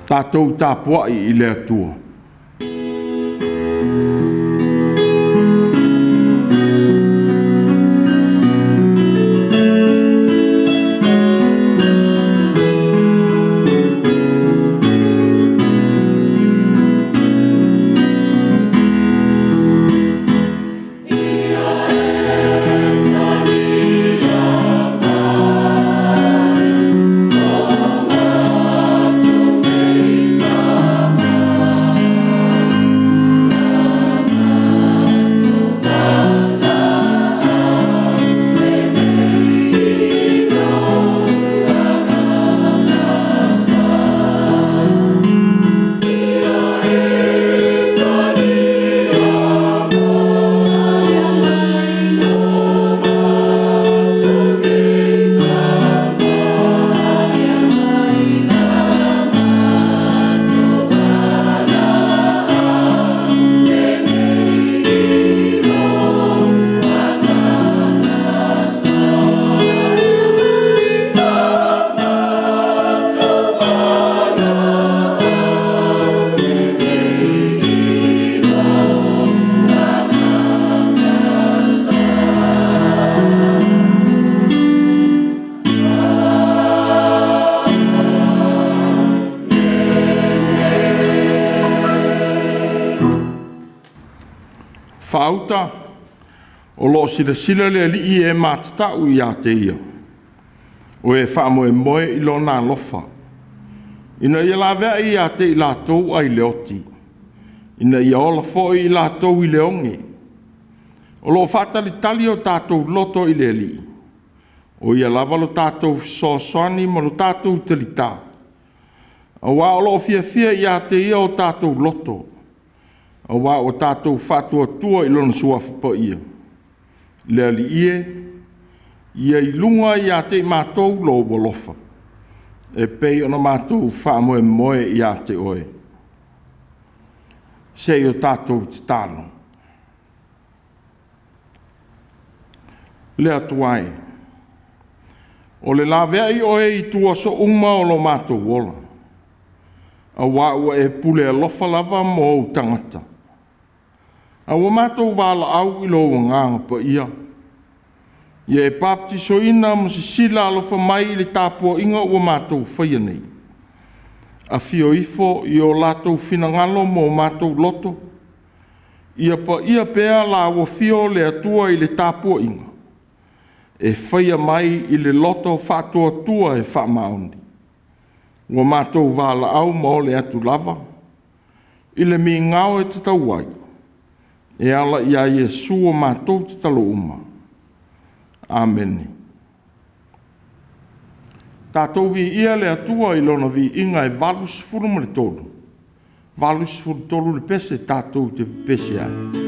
Tatou tapuai i le Atua. Faauta, o lo o silasila le Alii i e matatau ia te Ia, o e faamoemoe i Lona alofa, ina ia laveai ia te i latou ai le oti, ina ia ola foi i latou i le oge. O lo o faatalitali o tatou loto i le Alii, o Ia lava lo tatou fesoasoani ma lo tatou talitā, aua o lo o fiafia ia te Ia o tatou loto, aua ua tatou faatuatua i Lona Suafa Paia. Le Alii e, ia i luga ia te i matou lou alofa, e pei ona matou faamoemoe ia te Oe. Se i o tatou tatalo. Le Atua e, o le laveai oe i ituaso uma o lo matou ola, aua ua e pule alofa lava mo ou tagata. A ua matou valaau i lou Agaga Paia, ia e papatisoina ma sisila alofa mai i le tapuaiga ua matou faia nei. Afio ifo i o latou finagalo ma o matou loto, ia paia pea la ua afio le Atua i le tapuaiga e faia mai i le loto faatuatua e faamaoni, ua matou valaau ma ole atu lava i le migao e tatau ai, e ala ia Iesu a matou tatalo uma. Amene. Tatou viia le Atua i Lona viiga e 83, 83 le pese tatou te pepese ai.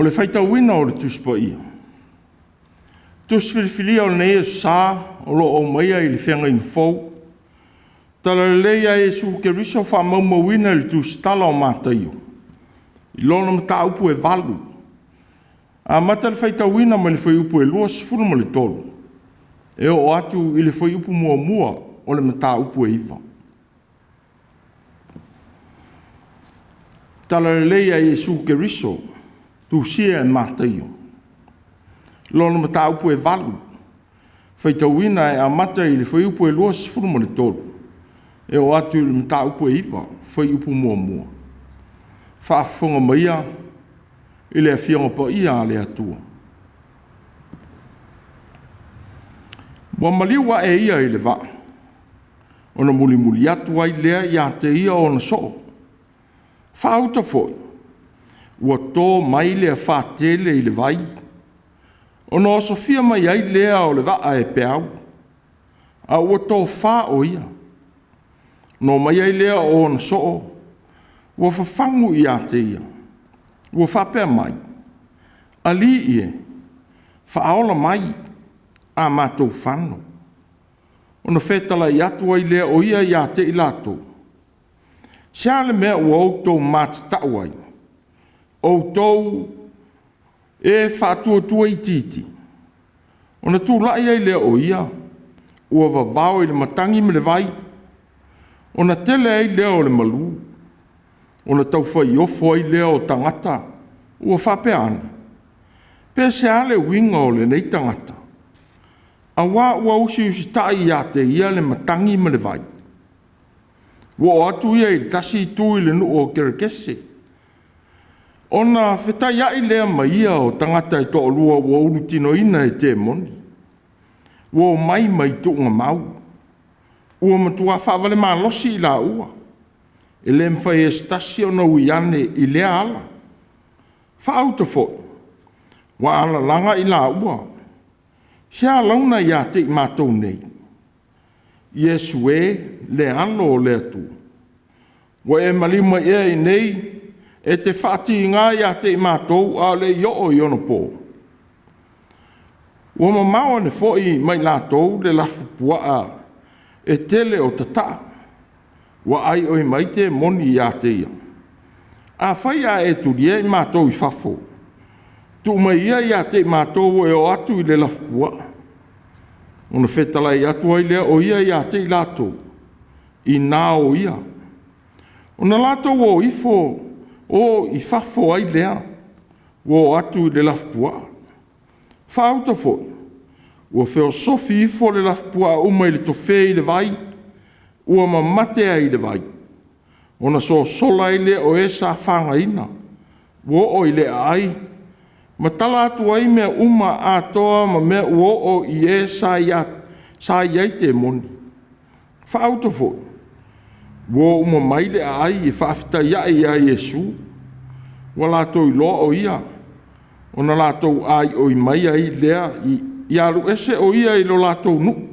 O le faitauina o le Tusi Paia, Tusi Filifilia o lenei Aso Sa o lo o aumaia i le Feagaiga Fou, Talalelei a Iesu Keriso faamaumauina i le Tusitala o Mataio i lona mataupu e 8, amata le faitauina mai le fuaiupu e 23 e oo atu i le fuaiupu muamua o le mataupu e 9. Talalelei a Iesu Keriso, tusia e Mataio, lona mataupu e 8, faitauina e amata i le fuaiupu e 23 e oo atu i le mataupu e 9, fuaiupu muamua. Faafofoga maia i le Afioga Paia a le Atua. Ua maliu ae ia i le vaa, ona mulimuli atu ai lea ia te ia ona soo. Faauta foi, ua to mai le afā tele i le vai, ona osofia mai ai lea o le vaa e peau, a ua tofa o ia. Ona omai ai lea o ona soo, ua fafagu ia te ia, ua faapea mai, Alii e, faaola mai, a matou fano. Ona fetalai atu ai lea o ia ia te i latou, se a le mea ua outou matatau ai, outou e faatuatua itiiti? Ona tulai ai lea o ia, ua vavao i le matagi ma le vai, ona tele ai lea o le malu, ona taufaiofo ai lea o tagata, ua faapea ane, pe se a le uiga o lenei tagata, auā ua usiusitai ia te ia le matagi ma le vai. Ua oo atu ia i le tasi itu i le nuu o Kerekese, ona fetaiai lea ma ia o tagata e toalua ua ulutinoina e temoni, ua omai mai tuugamau, ua matua faavale malosi i laua, e le mafai e se tasi ona ui ane i lea ala. Faauta foi, ua alalaga i laua, se a launa ia te i matou nei, Iesu e, le alo o le Atua, ua e maliu mai ea i inei e te faatiga ia te i matou a o le i oo i ona po? Ua mamao ane foi ma i latou le lafupuaa e tele o tataa, ua aioi mai temoni ia te ia. Afai a e tulia i matou i fafo, tuu mai ia ia te i matou e o atu i le lafupuaa. Ona fetalai atu ai lea o ia ia te i latou, ina o ia. Ona latou o ifo o i fafo ai lea, ua o atu i le lafupuaa. Faauta foi, ua feosofi ifo le lafupuaa uma i le tofe i le vai, ua mamate ai i le vai. Ona sosola ai lea o e sa fagaina, ua oo i le aai, ma tala atu ai mea uma atoa ma mea ua oo i e sa i ai temoni. Faauta foi, ua o uma mai le aai e faafetai ae ia Iesu, ua latou iloa o ia, ona latou aioi mai ai lea ia alu ese o ia i lo latou nuu.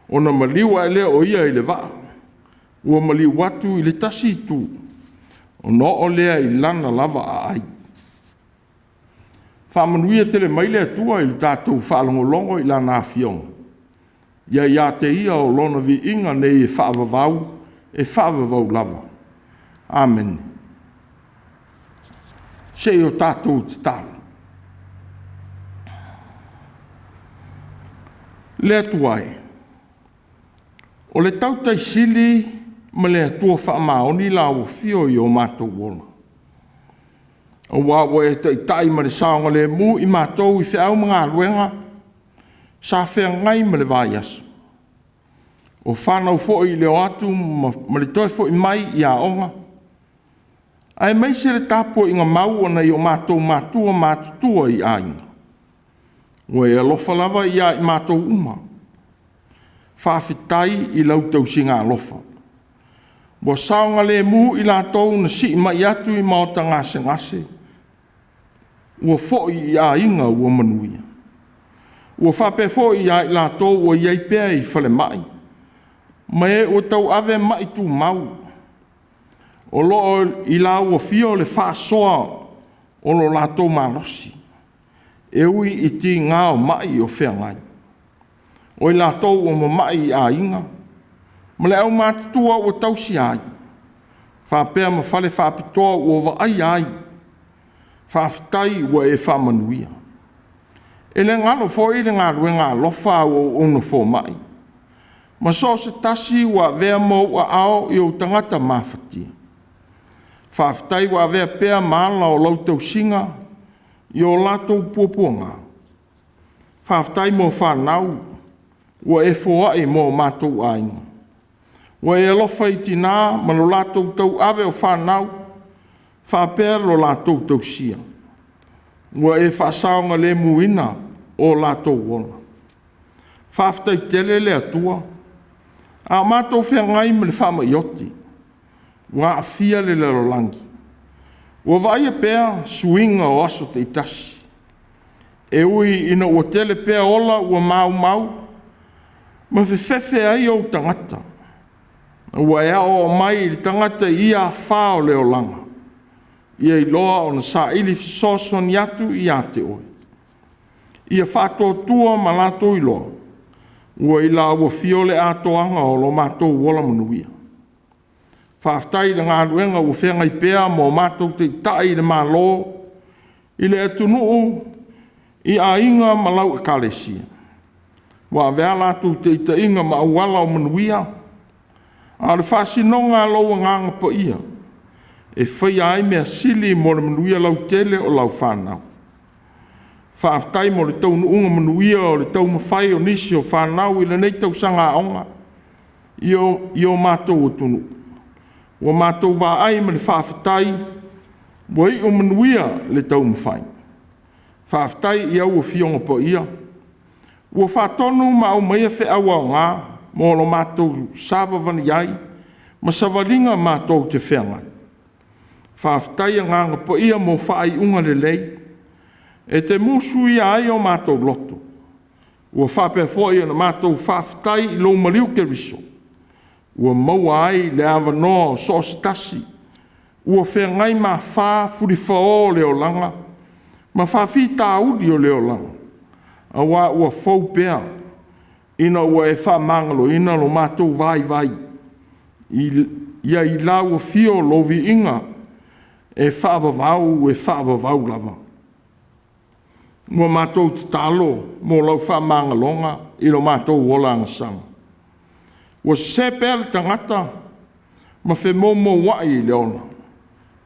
Ona maliu ae lea o ia i le vaa, ua maliu atu i le tasi itu, ona oo lea i lana lava aai. Faamanuia tele mai le Atua i le tatou faalogologo i lana afioga, ia ia te ia o lona viiga nei e faavavau, e faavavau lava. Amene. Se i o tatou tatalo. Le Atua e, o le tautai sili ma le Atua faamaoni lau afio i o matou ola, aua ua e taitai ma le saogalemu i matou i feau ma galuega sa feagai ma le vaiaso, o fanau foi i le o atu ma le toe foi mai i aoga, aemaise le tapuaiga mau a nai o matou matua matutua i aiga. Ua e alofa lava ia i matou uma. Faafetai i lau tausiga alofa. Ua saogalemu i latou na sii mai atu i maota gasegase, ua foi i aiga ua manuia. Ua faapea foi ia i latou ua i ai pea i falemai, ma e ua tauave mai tumau, o lo o i lau afio le faasoa o lo latou malosi, e ui i tiga o mai o feagai. O i latou ua mamai i aiga, ma le aumatutua ua tausia ai, faapea ma fale faapitoa ua vaaia ai, faafetai ua e faamanuia. E le galo foi le galuega alofa a au auauna fomai, ma so o se tasi ua avea ma ou aao i ou tagata mafatia. Faafetai ua avea pea ma ala o lau tausiga i o latou puapuaga. Faafetai mo fanau ua e foai mo matou aiga. Ua e alofa i tina ma lo latou tauave o fanau faapea lo latou tausia. Ua e faasaogalemuina o latou ola. Faafetai tele le Atua. A o matou feagai ma le faamai oti ua aafia le lalolagi, ua vaaia pea suiga o aso taitasi, e ui ina ua tele pea ola ua maumau ma fefefe ai ou tagata, ua e aoao mai i le tagata i ia afa o le olaga, ia iloa ona saili fesoasoani atu ia te oe. Ia faatuatua ma latou iloa, ua i lau afio le atoaga o lo matou ola manuia. Faafetai i le galuega ua feagai pea ma o matou taitai i le Malo, i le atunuu, i aiga ma lau Ekalesia, ua avea a latou taitaiga ma auala o manuia, a o le faasinoga a lou Agaga Paia e faia ai mea sili mo le manuia lautele o lau fanau. Faafetai mo le taunuuga manuia o le taumafai o nisi o fanau i lenei tausaga aoga i o matou atunuu. Ua matou vaai ma le faafetai ua iu manuia le taumafai. Faafetai i au Afioga Paia ua faatonu ma aumaia feau aoga mo lo matou savavali ai ma savaliga matou te feagai. Faafetai Agaga Paia mo faaiuga lelei e te musuia ai o matou loto. Ua faapea foi ona matou faafetai i lou maliu Keriso ua maua ai le avanoa o so o se tasi ua feagai ma afa fulifao o le olaga ma faafitauli o le olaga, aua ua fou pea ina ua e faamagaloina lo matou vaivai ia i lau afio lou viiga e faavavau e faavavau lava. Ua matou tatalo mo lau faamagaloga i lo matou ola agasala. Ua sese pea le tagata ma femoumouai i le ola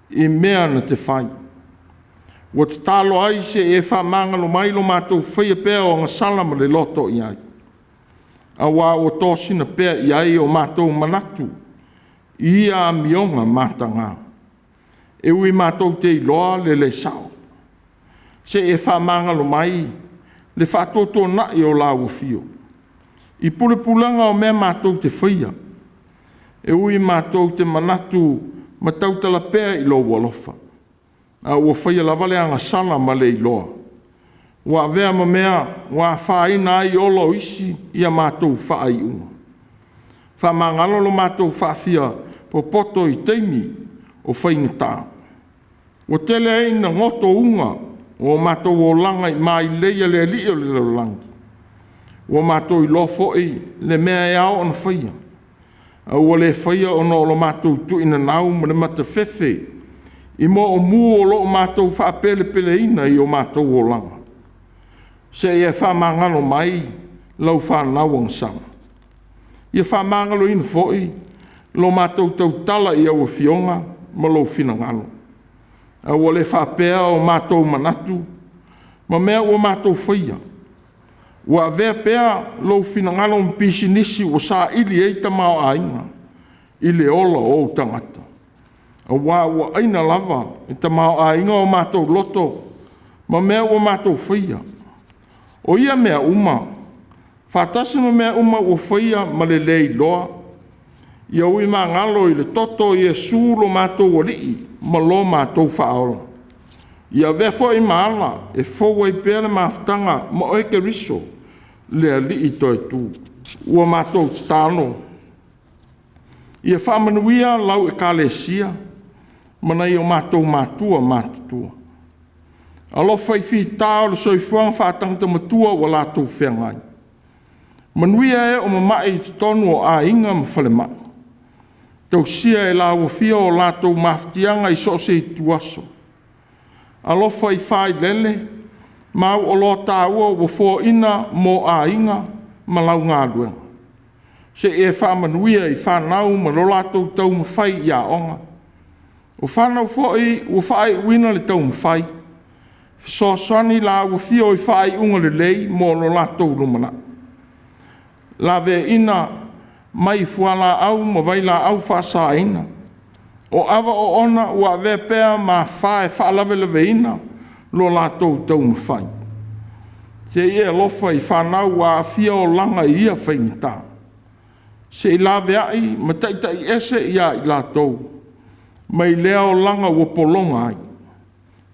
i mea na te fai. Ua tatalo ai seia e faamagalo mai lo matou faia pea o agasala ma le loto i ai, aua ua tosina pea i ai o matou manatu i ia amioga mataga, e ui matou te iloa le le sao. Seia e faamagalo mai le faatuatuanai o lau afio i pulepulega o mea matou te faia, e ui matou te manatu ma tautala pea i lou alofa, a ua faia lava le agasala ma le iloa. Ua avea ma mea ua afaina ai ola o isi ia matou faaiuga. Faamagalo lo matou faafiapopoto i taimi o faigata. Ua tele ai ina gotouga o matou olaga i mailei a le Alii o le lalolagi. Ua matou iloa foi le mea e ao ona faia, a ua le faia ona o lo matou tuinanau ma le matafefe i moomu o lo o matou faapelepeleina i o matou olaga. Seia e faamagalo mai lau fanau agasala. Ia faamagaloina foi lo matou tautala i au afioga ma lou finagalo, a ua le faapea o matou manatu ma mea ua matou faia. Ua avea pea lou finagalo ma pisinisi ua saili ai tamaoaiga i le ola o ou tagata, aua ua aina lava e tamaoaiga o matou loto ma mea ua matou faia. O ia mea uma, faatasi ma mea uma ua faia ma le le iloa, ia ui magalo i le toto o Iesu lo matou Alii ma lo matou Faaola. Ia avea foi ma ala e fou ai pea le mafutaga ma oe Keriso, le Alii toetu. Ua matou tatalo ia faamanuia lau Ekalesia ma nai o matou matua matutua. Alofa i fita o le soifuaga faa-tagata matua ua latou feagai. Manuia e o mama'i i totonu o aiga ma falemai. Tausia e lau Afio o latou mafatiaga i so o se ituaso. Alofa i failele ma au oloa taua ua foaina mo aiga ma lau galuega. Se i e faamanuia i fanau ma lo latou taumafai i aoga. O fanau foi ua faaiuina le taumafai, fesoasoani i lau Afio i faaiuga lelei mo lo latou lumanai. Laveaiina mai fualaau ma vailaau faasaina. O ava oona ua avea pea ma afa e faalavelaveina lo latou taumafai. Se i e alofa i fanau ua aafia olaga i ia faigata. Se i laveai ma taitaiese i ai latou mai lea olaga ua pologa ai.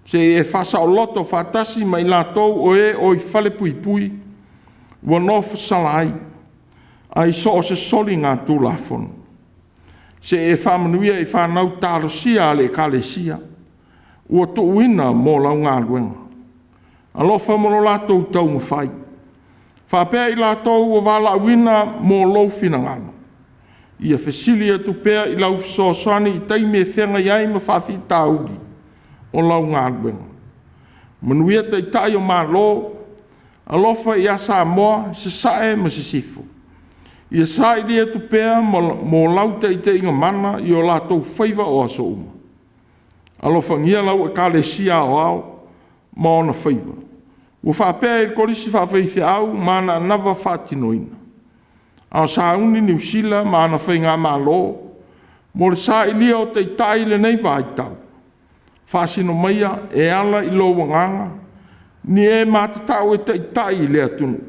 Se i e faasaoloto faatasi ma i latou o e oi falepuipui ua nofosala ai, ai so o se soligatulafono. Se i e faamanuia i fanau talosia a le Ekalesia ua tuuina mo lau galuega. Alofa mo lo latou taumafai, faapea i latou ua valaauina mo lou finagalo. Ia fesili atu pea i lau fesoasoani i taimi e feagai ai ma faafitauli o lau galuega. Manuia Taitai o Malo, alofa ia Samoa, Sasae ma Sisifo. Ia saili atu pea mo lau taitaiga mana i o latou faiva o aso uma. Alofagia lau Ekalesia Aoao ma ona faiva, ua faapea i le Kolisi Faafaifeau ma ana anava faatinoina, a o sauni Niu Sila ma ana Faigamalo mo le sailia o taitai i lenei vaitau. Faasino maia e ala i lou Agaga ni e matatau e taitai i le atunuu.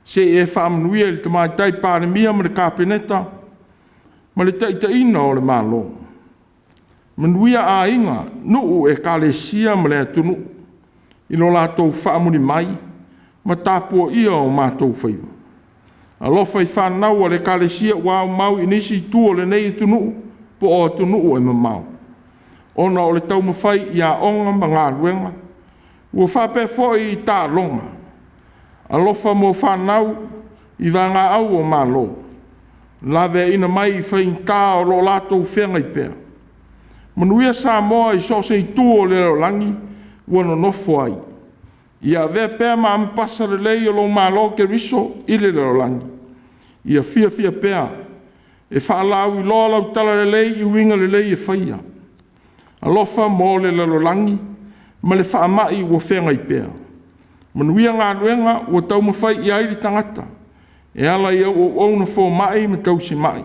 Se i e faamanuia i le Tamaitai Palemia ma le Kapeneta ma le taitaiina o le Malo. Manuia aiga, nuu, ekalesia ma le atunuu i lo latou faamuli mai ma tapuaia o matou faiva. Alofa i fanau a le Ekalesia ua aumau i nisi itu o lenei atunuu po o atunuu e mamao, ona o le taumafai i aoga ma galuega, ua faapea foi i taaloga. Alofa mo fanau i vagaau o Malo, laveaiina mai i faigata o lo o latou feagai pea. Manuia Samoa i so o se itu o le lalolagi ua nonofo ai. Ia avea pea ma ambapasa lelei o lou Malo Keriso i le lalolagi. Ia fiafia pea e faalauiloa lau talalelei i uiga lelei e faia. Alofa mo le lalolagi ma le faamai ua feagai pea. Manuia galuega ua taumafai i ai le tagata e ala i au auauna fomai ma tausimai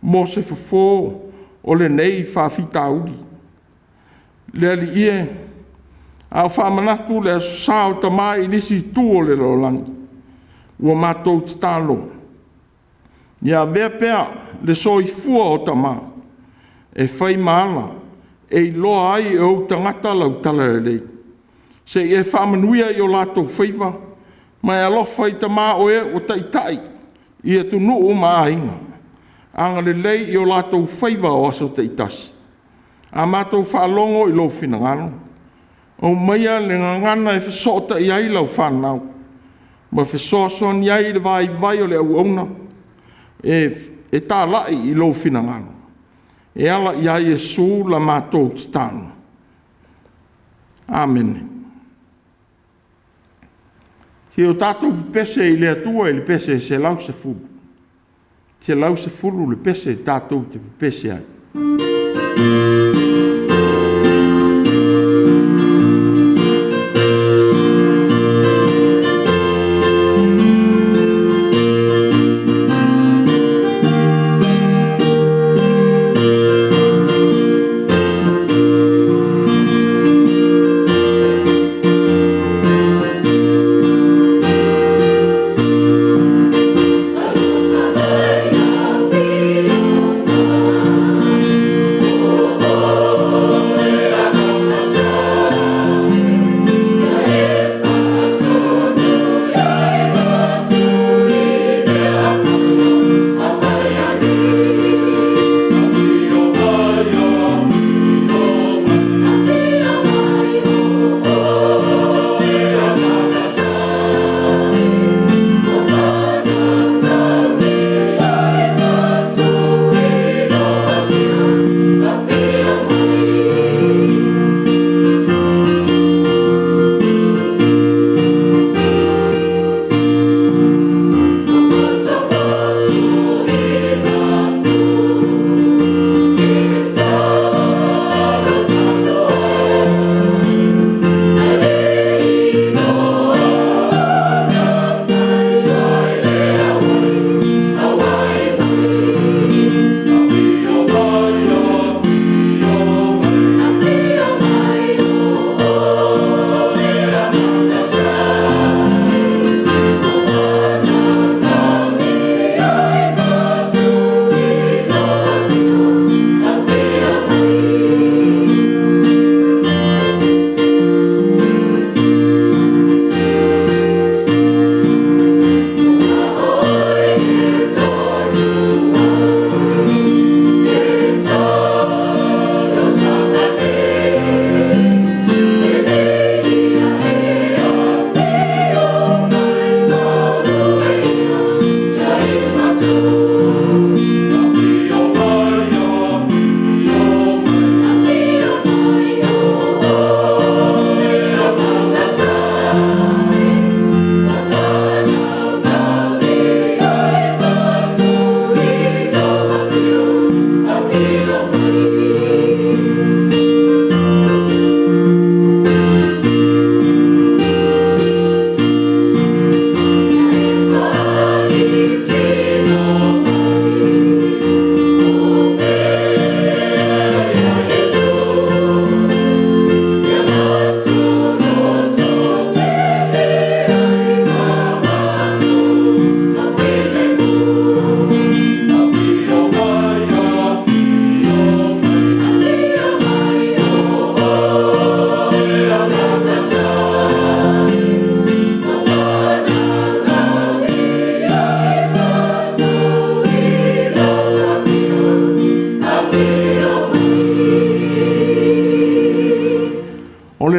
mo se fofo o lenei faafitauli. Le Alii e, a o faamanatu le Aso Sa o Tama i nisi itu o le lalolagi, ua matou tatalo, ia avea pea le soifua o tama e fai ma ala e iloa ai e ou tagata lau talalelei. Se i e faamanuia i o latou faiva ma e alofa i tama o e ua taitai i atunuu ma aiga. Agalelei i o latou faiva o aso taitasi. A matou faalogo i lou finagalo, aumaia le gagana e fesootai ai lau fanau ma fesoasoani ai i le vaivai o le auauna e talai i lou finagalo. E ala ia Iesu la matou tatalo. Amene. Se i o tatou pepese i le Atua i le pese 110. 110 le pese tatou te pepese ai. Alofa mai afio mai,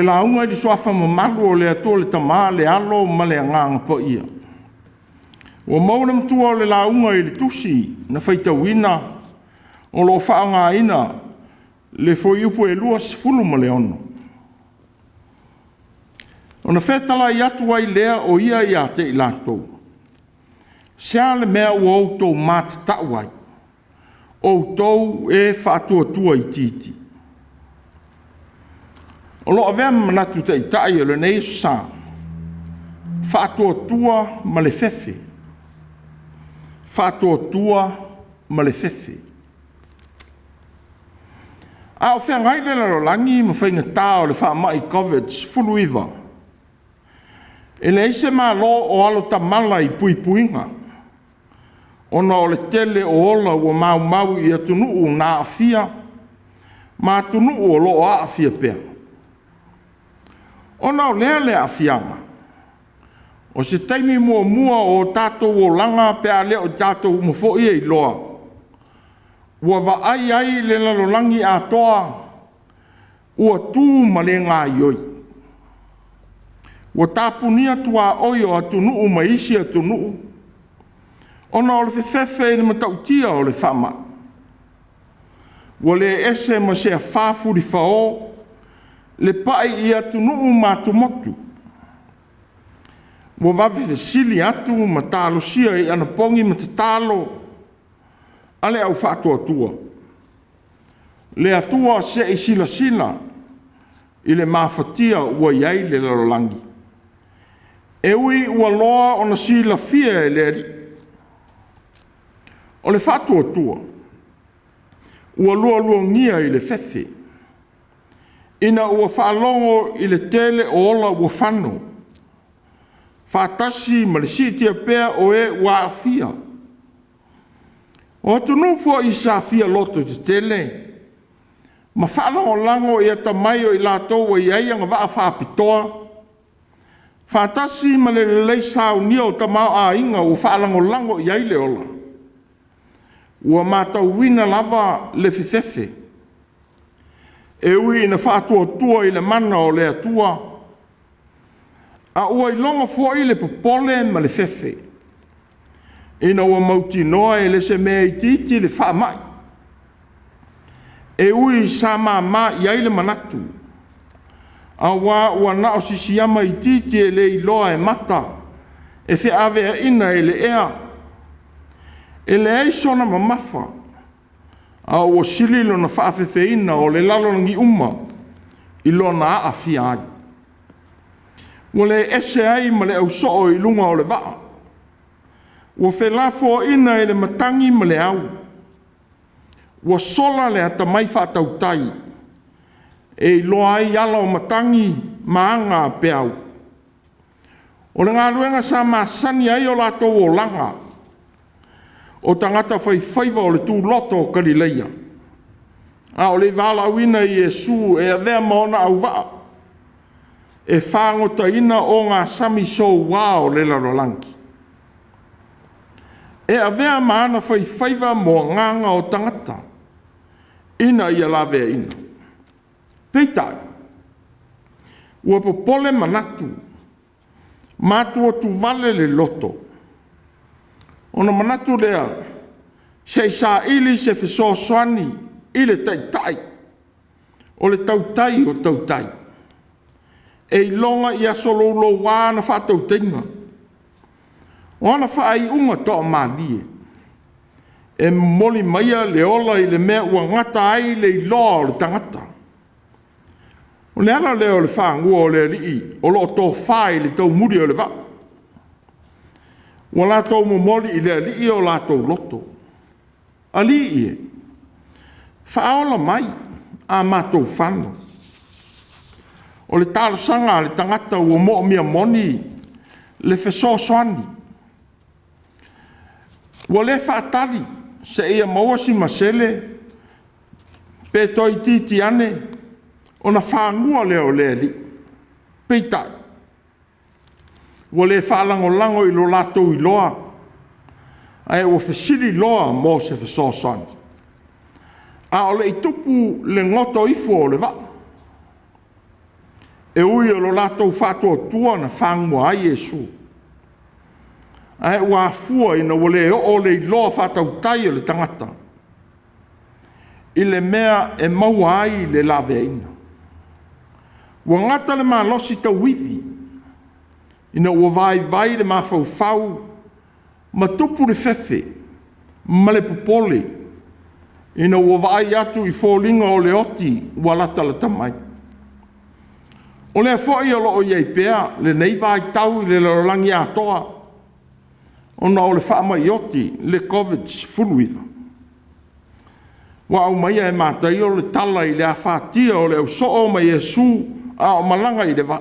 lauga i le suafa mamalu o le Atua le Tama, le Alo ma le Agaga Paia. Ua maua le matua o le lauga i le tusi na faitauina o lo o faaaogaina le fuaiupu e 26. Ona fetalai atu ai lea o ia ia te i latou, se a le mea ua outou matatau ai, outou e faatuatua itiiti. O lo o avea ma manatu taitai o lenei aso sa, faatuatua ma le fefe. Faatuatua ma le fefe. A o feagai le lalolagi ma faigata o le faamai COVID-19, e leai se Malo o alo tamala i puipuiga, ona o le tele o ola ua maumau i atunuu na aafia ma atunuu o lo o aafia pea. Ona o lea le aafiaga, o se taimi muamua o tatou olaga pe a le o tatou uma foi e iloa, ua vaai ai le lalolagi atoa ua tu ma le gaoioi. Ua tapunia tuaoi o atunuu ma isi atunuu ona o le fefefe i le matautia o le faamai. Ua le ese ma se afā fulifao le pai i atunuu ma atumotu. Ua vave fesili atu ma talosia i anapogi ma tatalo a le au faatuatua. Le Atua se i silasila i le mafatia ua i ai le lalolagi. E ui ua loa ona silafia e le Alii. O le faatuatua ua lualuagia i le fefe, ina ua faalogo i le tele o ola ua fano, faatasi ma le siitia pea o e ua aafia. O atunuu foi sa fia loto tetele ma faalagolago i atamai o i latou ua i ai agavaa faapitoa, faatasi ma le lelei saunia o tamaoaiga ua faalagolago i ai le ola, ua matauina lava le fefefe, e ui ina faatuatua i le mana o le Atua, a ua iloga foi le popole ma le fefe, ina ua mautinoa e le se mea itiiti le faamai, e ui sa mama i ai le manatu, auā ua na o si siama itiiti e le iloa e mata, e feaveaina e le ea, e leai sona mamafa, a ua sili lona faafefeina o le lalolagi uma i lona aafia ai. Ua le ese ai ma le ausoo i luga o le vaa, ua felafoaiina e le matagi ma le au, ua sola le atamai faatautai, e iloa ai ala o matagi ma aga a peau. O le galuega sa masani ai o latou olaga, o tagata faifaiva o le tuloto o Galileia, a o le i valaauina Iesu e avea ma ona auvaa, e fagotaina ogasami soua o le lalolagi, e avea ma ana faifaiva mo agaga o tagata, ina ia laveaina. Peitai, ua popole manatu, matuatuvale le loto, ona manatu lea, se i saili se fesoasoani i le taitai o le tautai o tautai, e iloga i aso louloua na faatautaiga, o ana faaiuga toamalie, e momoli maia le ola i le mea ua gata ai le iloa o le tagata. O le ala lea o le fagua o le alii o lo o tofa i le taumuli o le vaa. Ua latou momoli i le alii o latou loto. Alii e, faaola mai a matou fano. O le talosaga a le tagata ua moomia moni le fesoasoani. Ua le faatali seia maua si masele pe toe itiiti ane ona fagua lea o le alii. Peitai, ua le faalagolago i lo latou iloa, ae ua fesili loa mo se fesoasoani. A o le i tupu le goto ifo o le vaa, E ui o lo latou faatuatua na fagua ai Iesu, ae ua afua ina ua le oo le iloa faatautai o le tagata i le mea e maua ai le laveaiina. Ua gata le malosi tauivi ina ua vaivai le mafaufau ma tupu le fefe ma le popole ina ua vaai atu i foliga o le oti ua latalata mai. O lea foi o lo o i ai pea lenei vaitau i le lalolagi atoa ona o le faamai oti, le Koviti-19. Ua aumaia e Mataio le tala i le afatia o le ausoo ma Iesu a o malaga i le vaa,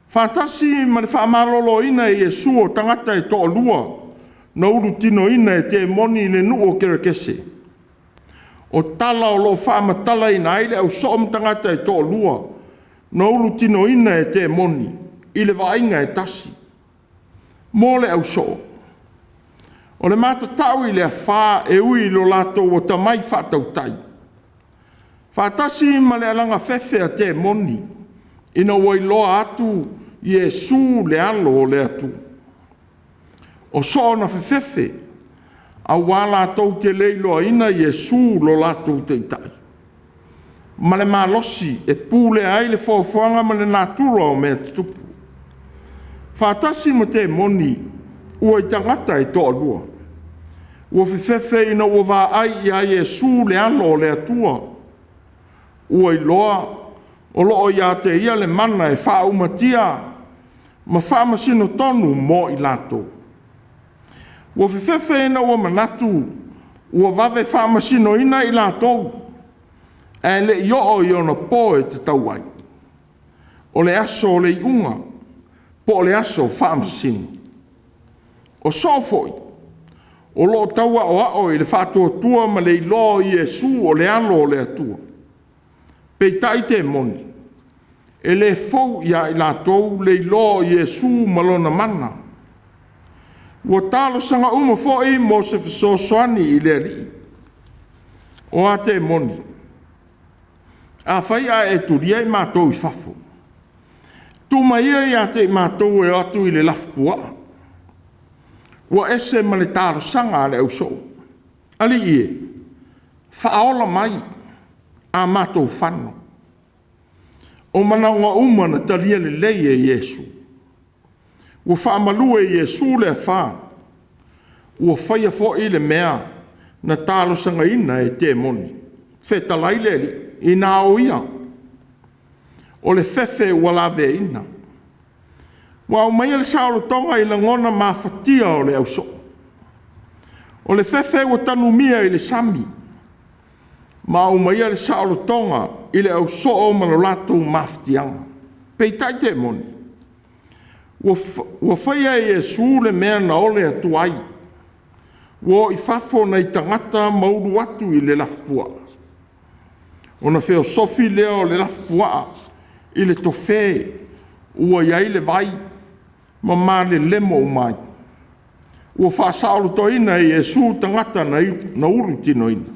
faatasi ma le faamaloloina e Iesu o tagata e toalua na ulutinoina e temoni i le nuu o Kerekese. O tala o lo o faamatalaina ai le ausoo ma tagata e toalua na ulutinoina e temoni i le vaaiga e tasi. Mo le ausoo, o le matatau i le afa e ui i lo latou atamai faatautai, faatasi ma le alaga fefe a temoni ina ua iloa atu Iesu le alo o le Atua. O soo na fefefe auā latou te le iloaina Iesu lo latou Taitai, ma le malosi e pulea ai le foafoaga ma le natura o mea tutupu. Faatasi ma temoni ua i tagata e toalua, ua fefefe ina ua vaai ia Iesu le alo o le Atua, ua iloa o lo o ia te ia le mana e faaumatia ma faamasino tonu mo i latou. Ua fefefe ina ua manatu ua vave faamasinoina i latou, ae le i oo i ona po e tatau ai. O le aso o le iuga, po o le aso faamasino. O soo foi, o lo o tau aoao i le faatuatua ma le iloa o Iesu o le alo o le Atua. Peitai temoni, e le fou ia i latou le iloa o Iesu ma lona mana. Ua talosaga uma foi mo se fesoasoani i le Alii. O a temoni, afai ae e tulia i matou i fafo, tuu mai ia ia te i matou e o atu i le lafupuaa. Ua ese ma le talosaga a le ausoo. Alii e, faaola mai a matou fano. O manaoga uma na talia lelei e Iesu. Ua faamalu e Iesu le afa, ua faia foi le mea na talosagaina e temoni. Fetalai le Alii, ina o ia, o le fefe ua laveaiina. Ua aumaia le saolotoga i lagona mafatia o le ausoo. O le fefe ua tanumia i le sami, ma aumaia le saolotoga i le ausoo ma lo latou mafatiaga. Peitai temoni, ua faia e Iesu le mea na ole atu ai. Ua o i fafo nai tagata ma ulu atu i le lafupuaa. Ona feosofi lea o le lafupuaa i le tofe ua i ai le vai ma malelemo uma ai. Ua faasaolotoina e Iesu tagata na ulutinoina.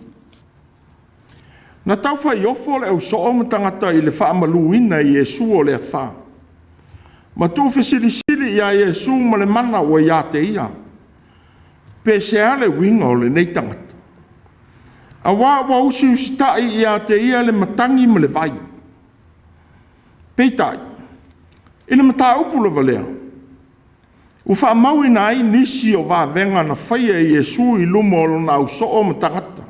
Na taufai ofo le ausoo ma tagata i le faamaluina e Iesu o le afa, ma tuufesilisili ia Iesu ma le mana ua ia te ia, pe se a le uiga o lenei tagata. Auā ua usiusitai ia te ia le matagi ma le vai. Peitai, i le mataupu lava lea, ua faamauina ai nisi o vavega na faia e Iesu i luma o lona ausoo ma tagata.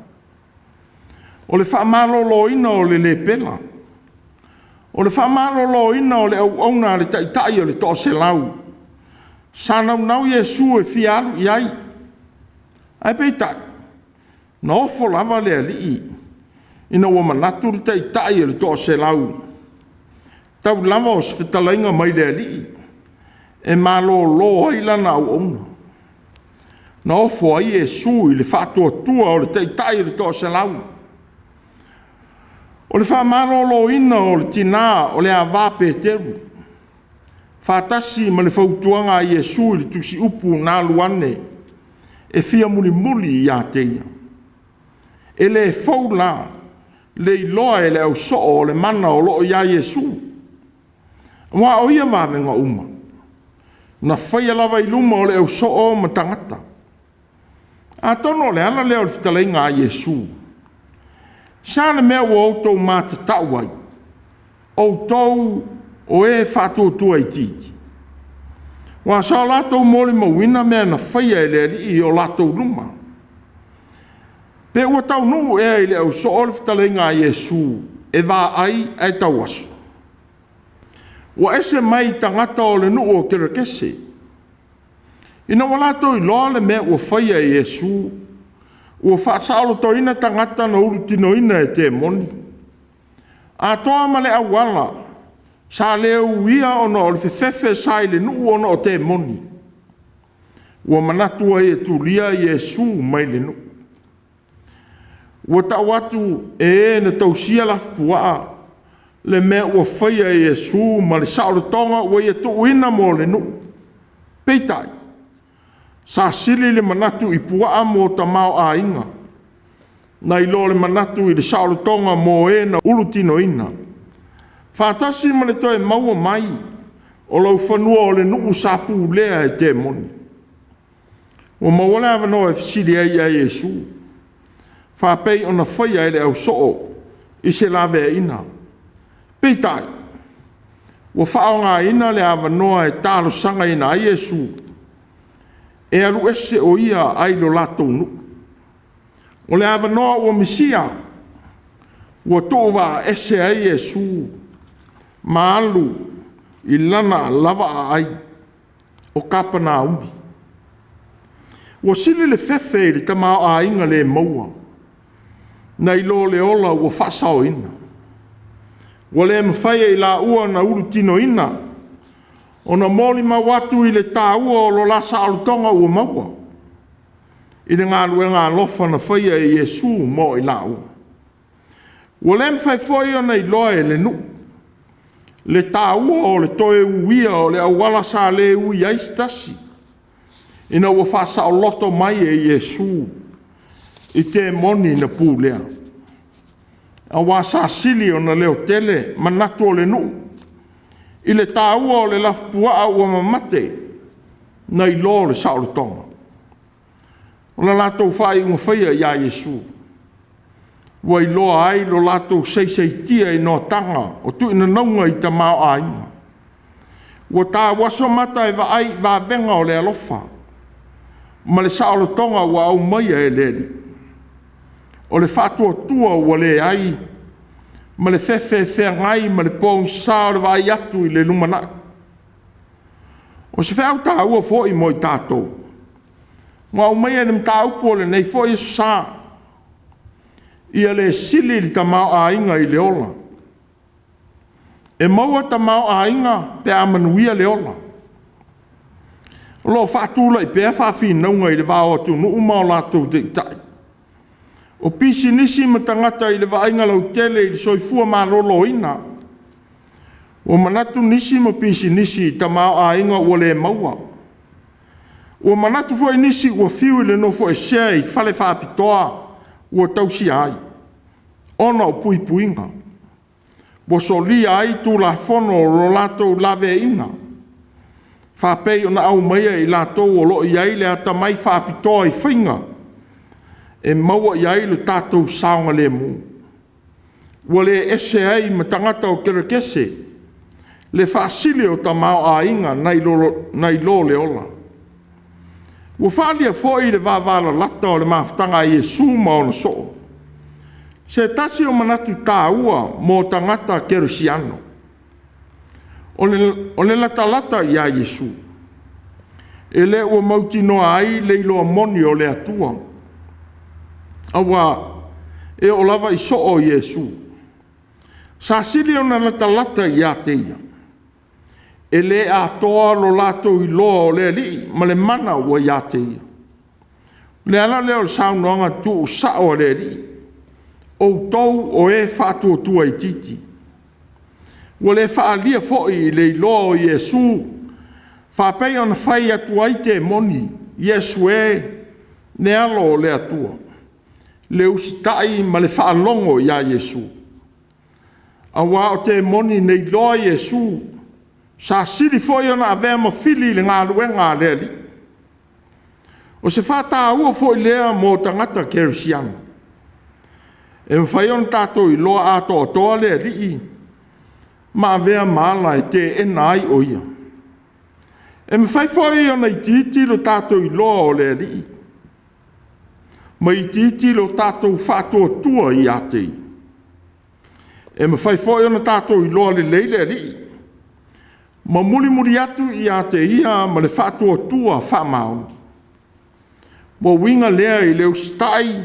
O le faamaloloina o le lepera, o le faamaloloina o le auauna a le taitai o le toaselau, sa naunau Iesu e fia alu i ai, ae peitai, na ofo lava le Alii ina ua manatu le taitai o le toaselau, tau lava o se fetalaiga mai le Alii e malolo ai lana auauna. Na ofo ai Iesu i le faatuatua o le taitai o le toaselau. O le faamaloloina o le tina o le ava Peteru, faatasi ma le fautuaga a Iesu i le tusiupu na alu ane e fia mulimuli ia te ia. E le fou la le iloa e le ausoo o le mana o lo o ia Iesu. Aua o ia vavega uma, na faia lava i luma o le ausoo ma tagata. Atonu o le ala lea o le fetalaiga a Iesu, sa le mea ua outou matatau ai, outou o e faatuatua itiiti. Ua sa o latou molimauina mea na faia e le Alii i o latou luma. Pe ua taunuu ea i le ausoo le fetalaiga a Iesu e vaai ae tauaso. Ua ese mai tagata o le nuu o Kerekese. Ina ua latou iloa le mea ua faia e Iesu, ua faasaolotoina tagata na ulutinoina e temoni, atoa ma le auala sa le uia ona o le fefefe sa i le nuu ona o temoni. Ua manatu ai e tulia Iesu mai le nuu. Ua tau atu e e na tausia lafupuaa le mea ua faia e Iesu ma le saolotoga ua ia tuuina mo le nuu. Peitai, sa sili le manatu i puaa mo tamaoaiga, nai lo le manatu i le saolotoga mo e na ulutinoina, faatasi ma le toe maua mai o laufanua o le nuu sa pulea e temoni. Ua maua le avanoa e fesili ai ia Iesu, faapei ona faia e le ausoo i se laveaiina. Peitai, ua faaaogaina le avanoa e talosagaina ai Iesu e alu ese o ia ai lo latou nuu. O le avanoa ua misia, ua tuuvaaese ai Iesu ma alu i lana lava aai o Kapunaumi. Ua sili le fefe i le tamaoaiga le maua, nai lo le ola ua faasaoina. Ua le mafai e i laua na ulutinoina ona molimau atu i le taua o lo la saolotoga ua maua i le galuega alofa na faia e Iesu mo i laua. Ua le mafai foi ona iloa e le nuu le taua o le toe uia o le auala sa le ui ai se tasi, ina ua faasaoloto mai e Iesu i temoni na pulea. Aua sa sili ona leotele manatu o le nuu i le taua o le lafupuaa ua mamate nai lo le saolotoga. O le latou faaiuga faia ia Iesu, ua iloa ai lo latou saisaitia i noataga o tuinanauga i tamaoaiga. Ua tauaso mata e vaai i vavega o le alofa ma le saolotoga ua aumaia e le Alii. O le faatuatua ua leai ma le fefe e feagai ma le pogisa o le vaai atu i le lumanai. O se feau taua foi mo i tatou, ua aumaia i le mataupu o lenei foi aso sa, ia le sili le tamaoaiga i le ola. E maua tamaoaiga pe a manuia le ola. O lo o faatulai pea faafinauga i le va o atunuu ma o latou taitai. O pisinisi ma tagata i le vaaiga lautele i le soifua maloloina. Ua manatu nisi ma pisinisi i tamaoaiga ua le maua. Ua manatu foi nisi ua fiu i le nofoesea i fale faapitoa ua tausia ai, ona o puipuiga. Ua solia ai Tulafono o lo latou laveaiina, faapei ona aumaia e i latou o lo o i ai le atamai faapitoa i faiga e maua i ai lo tatou saogalemu. Ua le ese ai ma tagata o Kerekese le faasili o tamaoaiga nai lo le ola. Ua faaalia foi le vavalalata o le mafutaga a Iesu ma ona soo, se tasi o manatu taua mo tagata kerisiano, o le latalata ia Iesu, e le ua mautinoa ai le iloa moni o le Atua, aua e oo lava i soo o Iesu, sa sili ona latalata ia te ia, e le atoa lo latou iloa o le Alii ma le mana ua ia te ia. O le ala lea o le saunoaga tuusao a le Alii, outou o e faatuatua itiiti. Ua le faaalia foi i le iloa o Iesu, faapei ona fai atu ai temoni, Iesu e, le alo o le Atua, le usitai ma le faalogo ia Iesu. Aua o temoni na iloa Iesu. Sa sili foi ona avea ma fili i le galuega a le Alii. O se faataua foi lea mo tagata kerisiano. E mafai ona tatou iloa atoatoa le Alii ma avea ma ala e teena ai o Ia. E mafai foi ona itiiti lo tatou iloa o le Alii, ma itiiti lo tatou faatuatua ia te Ia. E mafai foi ona tatou iloa lelei le Alii, ma mulimuli atu ia te Ia ma le faatuatua faamaoni. Ua uiga lea i le usitai,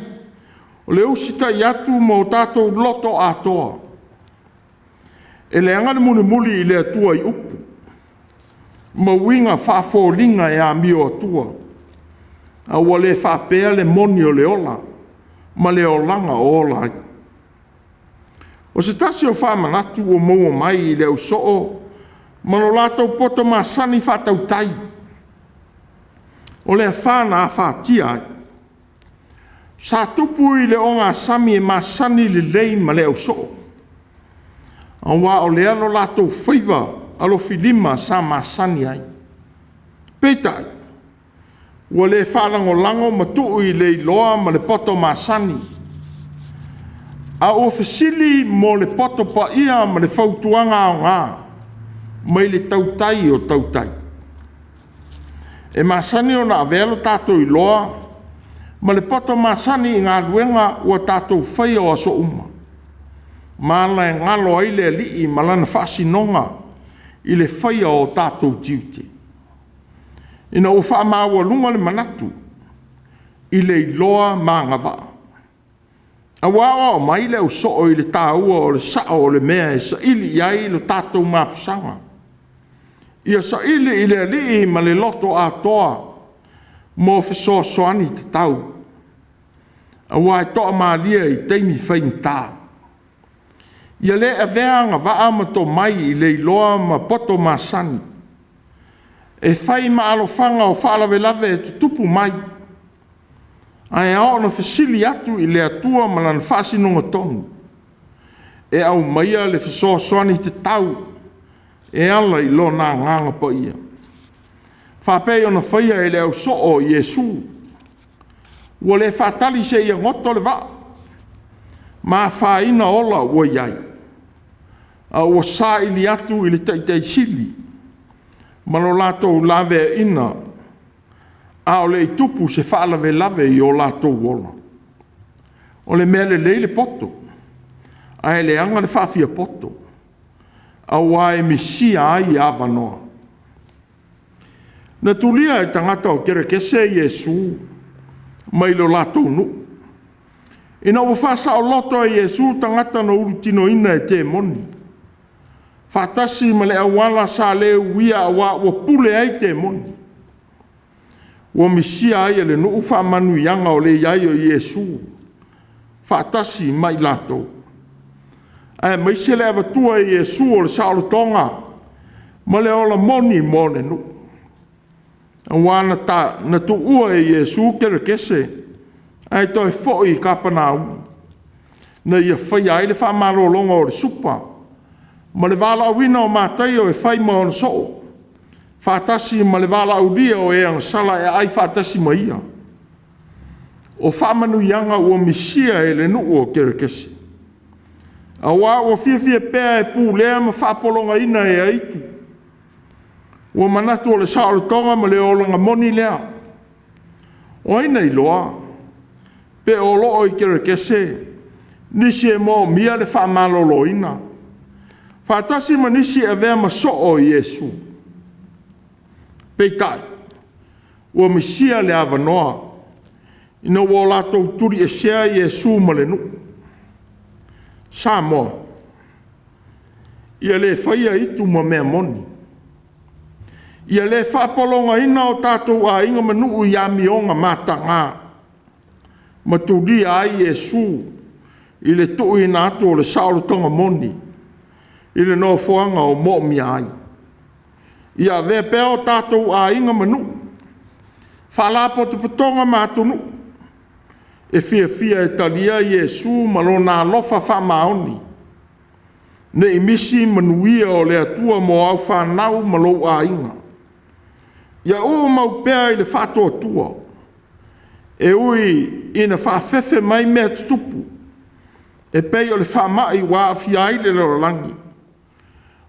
o le usitai atu ma o tatou loto atoa. E leaga le mulimuli i le Atua i upu, ma uiga faafoliga e amio atua, a ua le faapea le moni o le ola ma le olaga o ola ai. O se tasi o faamanatu ua maua mai i le au soo ma lo latou poto masani faatautai, o le afa na afatia ai. Sa tupu i le ogasami e masani lelei ma le ausoo, aua o lea lo latou faiva alofilima sa masani ai. Peitai, ua le faalagolago ma tuu i le iloa ma le poto masani, a ua fesili mo le poto paia ma le fautuaga aoga mai le tautai o tautai. E masani ona avea lo tatou iloa ma le poto masani i galuega ua tatou faia o aso uma, ma ala e galo ai le Alii ma lana faasinoga i le faia o tatou tiute. Ina ua faamaualuga le manatu i le iloa ma agavaa, ua aoao mai le ausoo i le taua o le sao o le mea e saili i ai lo tatou mapusaga. Ia saili i le Alii ma le loto atoa mo fesoasoani tatau, aua e toamalie i taimi faigata. Ia le avea agavaa ma tomai i le iloa ma poto masani, e fai ma alofaga o faalavelave e tutupu mai, ae ao ona fesili atu i le Atua ma lana faasinoga tonu, e aumaia le fesoasoani tatau e ala i lona Agaga Paia, faapei ona faia e le ausoo o Iesu, ua le faatali seia goto le vaa ma afaina ola ua i ai, a ua saili atu i le Taitaisili ma lo latou laveaiina, a o le i tupu se faalavelave i o latou ola. O le mea lelei le poto, ae leaga le faafiapoto, aua e misia ai avanoa. Na tulia e tagata o Kerekese Iesu mai lo latou nuu, ina ua faasaoloto e Iesu tagata na ulutinoina e temoni, faatasi ma le auala sa le uia aua ua pule ai temoni. Ua misia ai e le nuu faamanuiaga o le i ai o Iesu faatasi ma i latou, aemaise le avatua e Iesu o le saolotoga ma le ola moni mo le nuu. Aua na tuua e Iesu Kerekese ae toe foi i Kapenaumu, na ia faia ai le faamalologa o le supa ma le valaauina o Mataio e fai ma ona soo, faatasi ma le valaaulia o e agasala e aai faatasi ma ia. O faamanuiaga ua misia e le nuu o Kerekese, aua ua fiafia pea e pulea ma faapologaina e aitu. Ua manatu o le saolotoga ma le olaga moni lea. O ai na iloa pe o loo i Kerekese nisi e moomia le faamaloloina, faatasi ma nisi e avea ma soo o Iesu. Peitai, ua misia le avanoa ina ua latou tuliesea Iesu ma le nuu. Samoa, ia le faia itu ma mea moni, ia le faapologaina o tatou aiga ma nuu i amioga mataga, ma tulia ai Iesu i le tuuina atu o le saolotoga moni i le nofoaga o moomia ai. Ia avea pea o tatou aiga ma nuu, faalapotopotoga ma atunuu e fiafia e talia Iesu ma lona alofa faamaoni. Ne i misi manuia o le Atua mo au fanau ma lou aiga. Ia umau pea i le faatuatua, e ui ina faafefe mai mea tutupu, e pei o le faamai ua aafia ai le lalolagi.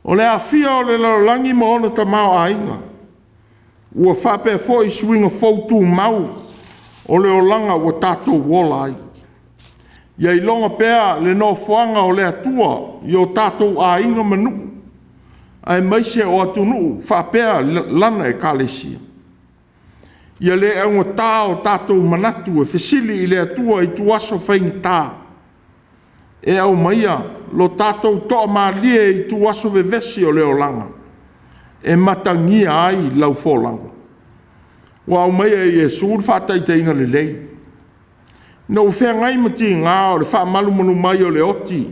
O le aafia o le lalolagi ma ona tamaoaiga, ua faapea foi suiga fou tumau o le olaga ua tatou ola ai. Ia iloga pea le nofoaga o le Atua i o tatou aiga ma nuu, aemaise o atunuu faapea lana Ekalesia. Ia le augata o tatou manatu e fesili i le Atua i ituaso faigata, e aumaia lo tatou toamalie i ituaso vevesi o le olaga, e matagia ai lau folauga. Ua aumaia e Iesu le faataitaiga lelei, ina ua feagai ma tiga o le faamalumalu mai o le oti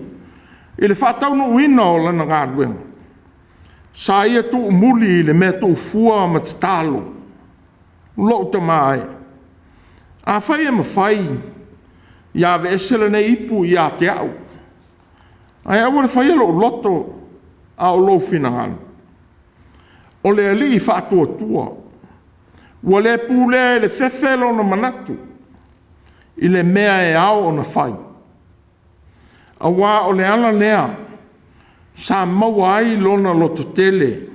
i le faataunuuina o lana galuega, sa ia tuumuli i le mea tuufua ma tatalo, “Lou Tama e, afai e mafai, ia aveese lenei ipu ia te au, ae aua le faia lou loto, a o lou finagalo.” O le Alii faatuatua, ua le pulea e le fefe lona manatu i le mea e ao ona fai, aua o le ala lea sa maua ai lona lototele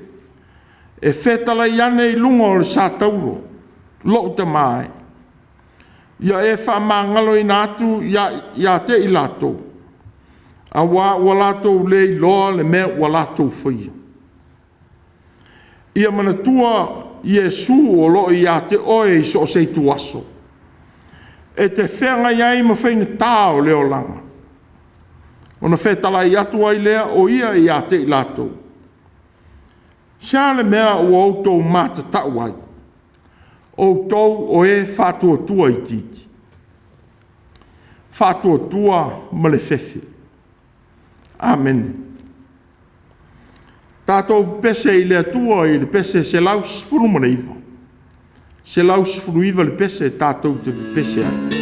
e fetalai ane i luga o le satauro, “Lou Tama e, ia e faamagaloina atu ia te i latou, aua ua latou le iloa le mea ua latou faia.” Ia manatua Iesu o lo o ia te oe i so o se ituaso, e te feagai ai ma faigata o le olaga, ona fetalai atu ai lea o ia ia te i latou, “Se a le mea ua outou matatau ai, outou o e faatuatua itiiti?” Faatuatua ma le fefe. Amene. Tatou pepese i le Atua i le pese 119, 119 le pese tatou te pepese ai.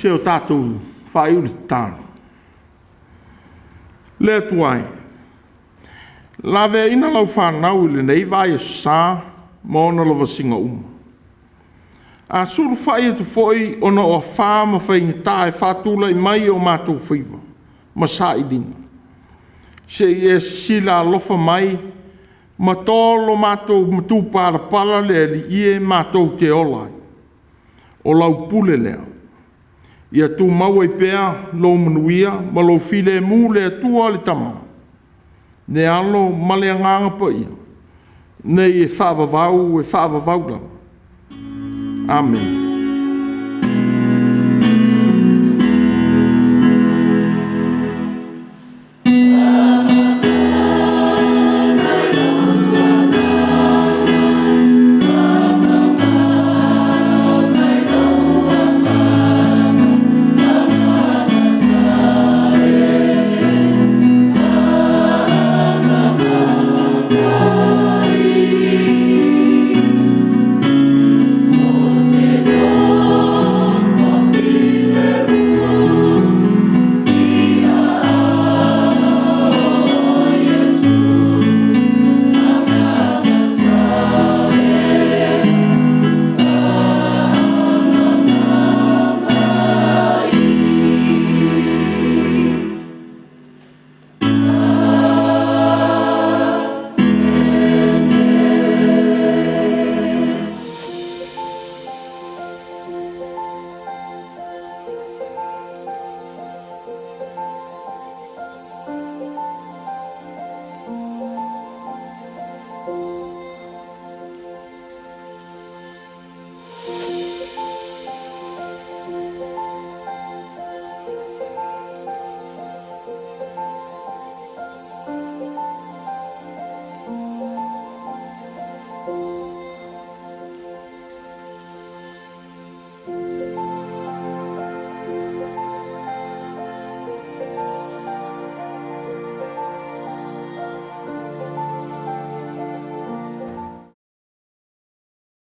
Se o tatou faaiu le tatalo. Le Atua e, laveaina lau fanau i lenei vaiaso sa ma ona lavasiga uma. A sulufai atu foi ona o afā ma faigata e faatulai mai i o matou faiva ma sailiga, se i e sisila alofa mai ma to lo matou matupalapala le Alii e matou te ola ai. O lau pule lea, ia tumau ai pea lou manuia ma lou filemu le Atua le Tama, le Alo ma le Agaga Paia, nei e faavavau e faavavau lava. Amene.